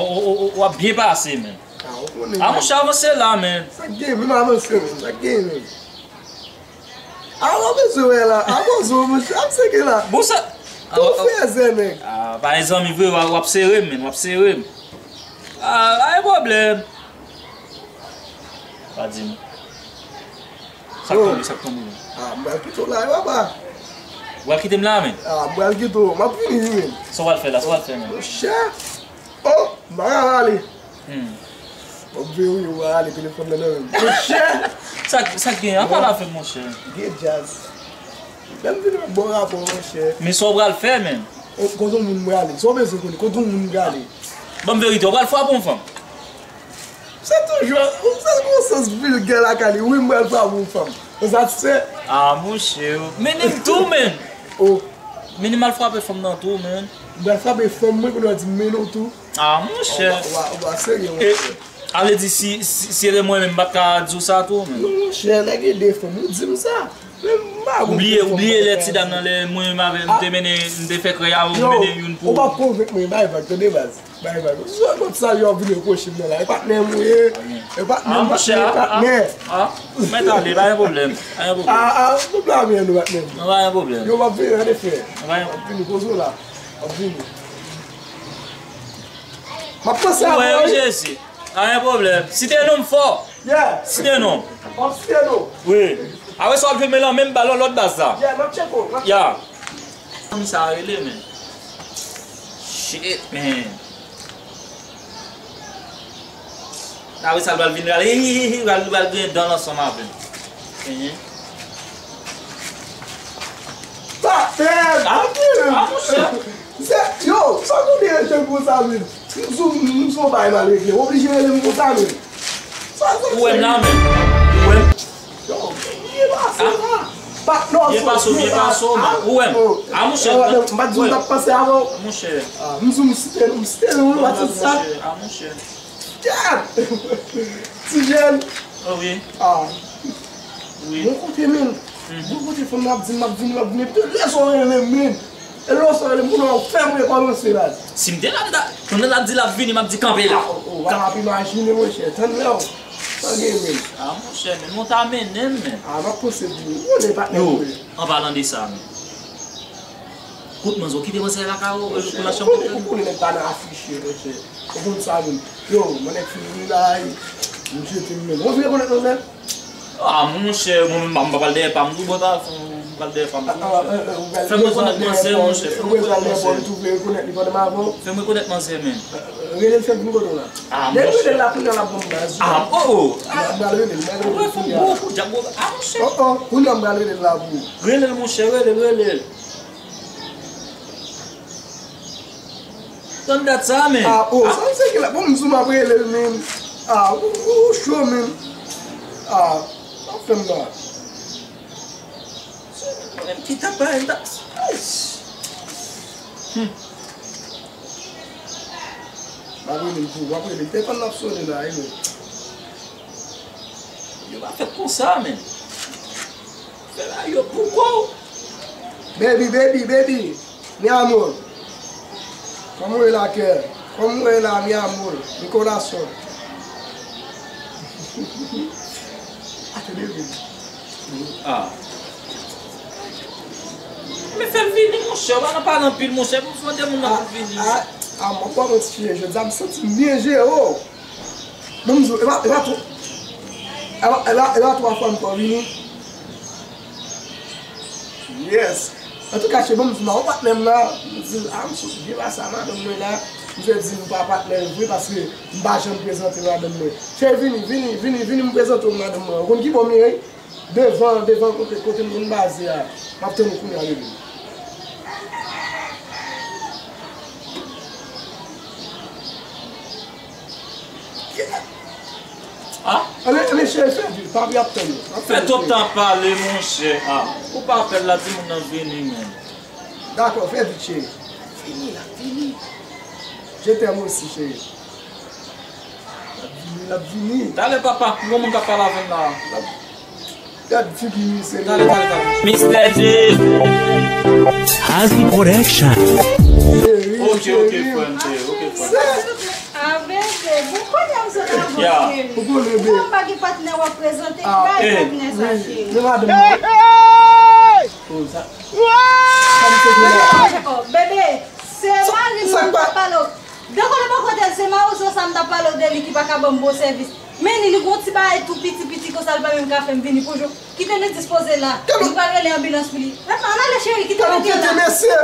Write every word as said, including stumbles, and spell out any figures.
O, o, o, w ap byen pase, men. Ah, ou konnen. Ah, monchè, avanse la, men. Sa k gen, menm avanse, men. Sa k gen, men. Ah, w ap bezwen wè la. Ah, bonjou, monchè. Ap seke la. Bon, sa. Tou fè zè, nèg. Ah, pa gen zanmi vre, w ap, w ap sere m, men. W ap sere m. Ah, pa gen pwoblèm. Pa di m. Sa k tonbe, sa k tonbe, men. Ah, m pral kite w la, wi, papa. W pral kite m la, men? Ah, m pral kite w. M ap vini, wi, men. Sa w pral fè la, sa w pral fè, men? Monchè. Oh, m pa ka pale. Hmm. M ap vini, wi, w pral ale, telefòn nan nan men m. Monchè. Sa, sa k gen? An pale avè m, monchè. Gen djaz. Lè m vini, m ap ba w rapò, monchè. Men sa w pral fè, men? Oh, kote yon moun m prale? Sa w bezwen konnen? Kote yon moun m prale? Ban m verite, w pral frape yon fanm? Se toujou, ou se gon sans vilgè lakay li. Wi, m pral frape yon fanm. Ou satisfè? Ah, monchè, mennen m tou, men. Oh. Mennen m al frape fanm nan tou, men. M pral frape fanm mwen, kounye a w di m mennen w tou. Ah, monchè. Ou pa, ou pa, ou pa serye, monchè. E, sa vle di, si, si, si se te mwen menm, m pa t ka di w sa tou, men. Non, monchè, nèg ede fanm, ou di m sa. Men m pa gon pwoblèm. Ou bliye, ou bliye lè ti dam nan, lè mwen menm avè l, m te mennen, m te fè krèy avè w, m mennen youn pou ou. Ou p ap konvenk mwen, bay vag, tande baz. Bay vag. Sou lòt sa yo ap vin repwoche m nan la. E patnè m ou ye. E patnè m, patnè, patnè. Ah, mèt ale, pa gen pwoblèm. Pa gen pwoblèm. Ah, ah, nou blame nou, patnè m. Non, pa gen pwoblèm. Yo, m ap vini, tande frè. Non, pa gen pwoblèm. M ap vini, poze w la. M ap vini. M ap panse a ou, wi. Jezi. Pa gen pwoblèm. Site non m fò. Yeah. Site non m. M ap site non. Wi. Apre sa, w ap jwenn mwen lan menm ba lòt, lòt baz la. Yeah, m ap tcheke w, m ap tcheke w. Ya. Fanmi sa a rele, men. Shit, man. Apre sa, l pral vin rale, hi, hi, hi, hi, pral, pral gen dan l ansanm avè m. Enhen. Patnè! Ah, ah, monchè. Se, yo, sa w konnen rete konsa, men. M sou, m sou bay mal regle. W oblije rele m konsa, men. Sa, sa, ou wè m la, men. Ou wè m? Yo, byen pase la. Patnè, byen pase w, byen pase w, men. Ou wè m? Ah, monchè, m pa t di w m t ap panse avè w. Monchè. Ah, m sou m site, m site non, m pa t di sa. Ah, monchè. Gad! Ti jèn. Oh, wi. Ah. Wi. Bon kote, men. Bon kote, fanm nan ap di m, m ap vini, m ap vini. Epi lè sa w rele m, men. E lè sa w rele m, kounye a w fè m rekòmanse la. Si m te la, m ta, pandan l ap di l ap vini, m ap di kanpe la. Ah, oh, oh, w ap imajine, monchè. Tann lè w. Sa gen, men. Ah, monchè, men, nou ta mennen m, men. Ah, m ap panse pou ou. Ou konnen patnè m ye. Yo, an palan de sa, men. Kout manzè, w kite manzè lakay ou, ou pou nan chanm ou. Ou konnen nèg pa nan afiche, monchè. Ou konn sa menm. Yo, mwen nèg fin vini la, m jete m menm. Ou vin rekonèt manzè? Ah, monchè, mwen menm, m pa pral dèyè pa m, tou bon ta, m pral dèyè pa m, tou, monchè. Fè m rekonèt manzè, monchè, fè m rekonèt manzè. Ou bezwen lè pou ou vle rekonèt li pandan m avè w? Fè m rekonèt manzè, men. Rele l fè vin kote w la. Ah, monchè. Lè m rele l la, kounye a l ap ban m baz. Ah, oh, oh. M pral rele l, m pral rele l kounye a. Ou wè fanm gwo kou, dyab gwo. Ah, monchè. Oh, oh, kounye a m pral rele l la pou ou. Rele l, monchè, rele l, rele l. Tann dat sa, men. Ah, oh, sa se ki la. Bon, m di w m ap rele l, men. Ah, ou, ou, ou cho, men. Ah, sa w fè m la. Se mwen menm ki t ap bay, m t ap, hmm. M ap rele l pou ou, m ap rele l. Telefòn nan ap sonnen la, wi, men. Yo pa fèt konsa, men. Fè la yo pou kò w. Baby, baby, baby, mi amor. Como el ayer, como el mi amor, mi corazón. Atende, baby. Ah. Men fè l vini, monchè. Ou pa nan pale anpil, monchè. Pou fè de moun nan pou vini. Ah, ah, ah, mwen pa manti, jodi a m santi m byen jere w. Bon, m di w, e pa, e pa twa, e pa, e pa, e pa twa fwa m fè w vini. Yes. Antouka, cheri, bon, m di w, non, patnè m nan, m di l, ah, m sot byen pase a madanm mwen la. M fè di l m pa patnè l vre, paske m pa janm prezante madanm mwen. Cheri, vini, vini, vini, vini, m prezante w madanm mwen. Ou konn ki bò m ye, wi? Devan, devan kote, kote m konn baze a. M ap tann ou kounye a, bebe. Ah? Anben, anben, cheri, fè vit, papi ap tann ou. Fè twòp tan ap pale, monchè. Ah, ou pa fè l la, timoun nan vini, men. Dakò, fè vit, cheri. Vini, l ap vini. Je t'aime aussi, cheri. L ap vini, l ap vini. Talè, papa, gon moun k ap pale avè m la. L ap, gad figi misye. Talè, talè, talè. Mister J. Hazy Production. Cheri, ok, ok, cheri. Frè m, cheri, ok, frè m. Bebe, bon, kounye a m sot avans, cheri. Ou konnen, bebe. Ou pa gen patnè w ap prezante, bay patnè sa, cheri. Men madanm mwen. Oh, sa. Sa m sot la. Bebe, se mari m nan m t ap pale w. Dekouvri bò kote l, se mawozo sa m t ap pale w de li ki pa ka ban m bon sèvis. Men li, li gon ti bagay tou piti piti konsa, li pa menm ka fè m vini pou jou. Kite nou dispoze la. Nou pral rele anbilans pou li. Ann ale, cheri, kite nou di la. Mesye.